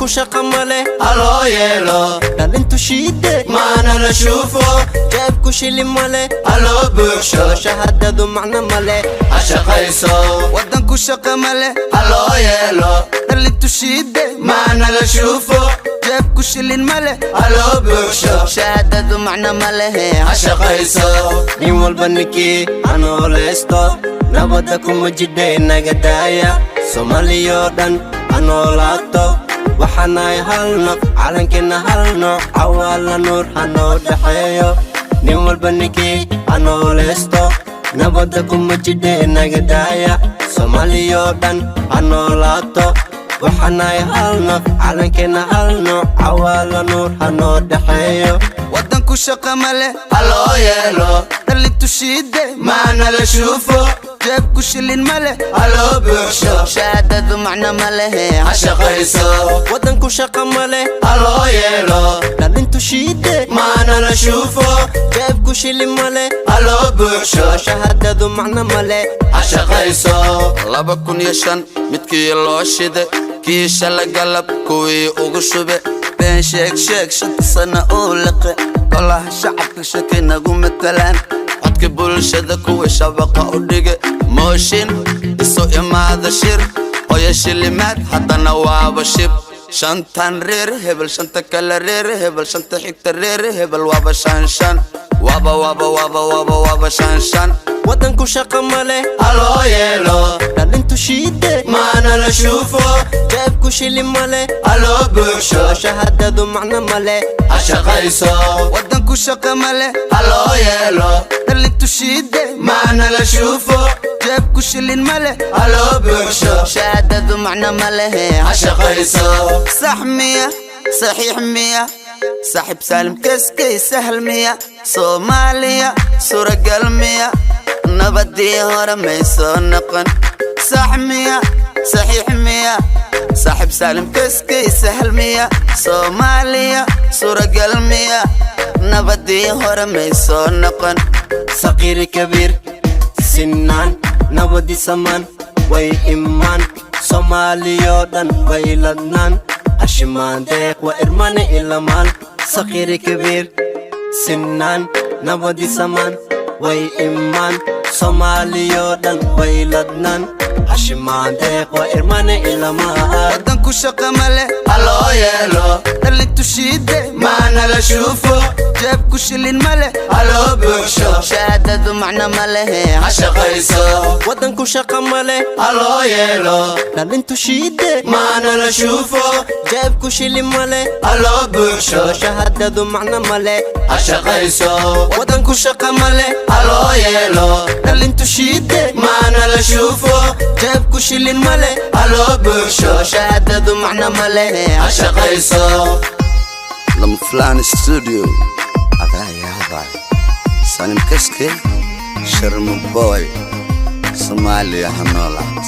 Waddanku shaqa male, Haloo yeelo. Dhalintu shiide, Maana la shuufo. Jeebku shilin male, Haloo buuxsho. Shahaadadu macno male, Ha shaqayso. Waddanku shaqa male, Haloo yeelo. Dhalintu shiide, Maana la shuufo. Jeebku shilin male, Haloo buuxsho. Shahaadadu macno ma lehe, Ha shaqayso. Nin walba ninkii hanoolaysto, nabadda kuma jidhay naga daaya. Soomaaliyoo dhan ha noolaato. Waxaanahay hal naf, calankeenna hal nooc, Cawaala Nuur ha noo dhexeeyo. Nin walba ninkii ha noolaysto, nabadda kuma jidhay naga daaya. Soomaaliyoo dhan ha noolaato. Waxaanahay hal naf, calankeenna hal nooc, Cawaala Nuur ha noo dhexeeyo. Waddanku shaqa male, Haloo yeelo. Dhalintu shiide, Maana la shuufo. Jeebku shilin male, Haloo buuxsho. Shahaadadu macno ma lehe, Ha shaqayso. Waddanku shaqa male, Haloo yeelo. Dhalintu shiide, Maana la shuufo. Jeebku shilin male, Haloo buuxsho. Shahaadadu macno male, Ha shaqayso. 2005 midkii loo shide, kii shala galab kuwii ugu shube, been sheeg sheeg, 5-ta sana uu liqe. Golaha shacabka shaki nagu matalaan, codka bulshada kuwii shabaqa u dhige, mooshin isu imaada, shir hoya shilimaad, haddana waaba shib. Shantan reer hebel, shanta kale reer hebel, shanta xigta reer hebel, waaba shan shan, waaba waaba waaba waaba waaba shan shan. Waddanku shaqa male, Haloo yeelo. Dhalintu shiide, Maana la shuufo. Jeebku shilin male, Haloo buuxsho. Shahaadadu macno male, Ha shaqayso. Waddanku shaqa male, Haloo yeelo. Dhalintu shiide, Maana la shuufo. Jeebku shilin male, Haloo buuxsho. Shahaadadu macno ma lehe, Ha shaqayso. Sax miya, saxiix miya, saaxiib Saalim Keskey, sahal miya? Soomaaliya suuragal miya? Nabadii hore may soo noqon. Sax miya, saxiix miya, saaxiib Saalim Keskey, sahal miya? Soomaaliya suuragal miya? Nabadii hore may soo noqon. Saqiiri kabiir sinaan, nabadi samaan way imaan, Soomaaliyoo dhan way ladnaan, hashimaan deeq waa irmane ilamaan. Saqiiri kabiir sinaan, nabadi samaan way imaan, Soomaaliyoo dhan way ladnaan, hashimaan deeq waa irmane ilamaan. Waddanku shaqa male, Haloo yeelo. Dhalintu shiide, Maana la shuufo. Jeebku shilin male, Haloo buuxsho. Shahaadadu macno ma lehe, Ha shaqayso. Waddanku shaqa male, Haloo yeelo. Dhalintu shiide, Maana la shuufo. Jeebku shilin male, Haloo buuxsho. Shahaadadu macno male, Ha shaqayso. Waddanku shaqa male, Haloo yeelo. Dhalintu shiide, Maana la shuufo. Jeebku shilin male, Haloo buuxsho. Shahaadadu macno ma lehe, Ha shaqayso. Lama Filaan Studio, adaa yaabay. Salim Kaske, Sharma Boy, Soomaaliya ha noolaato.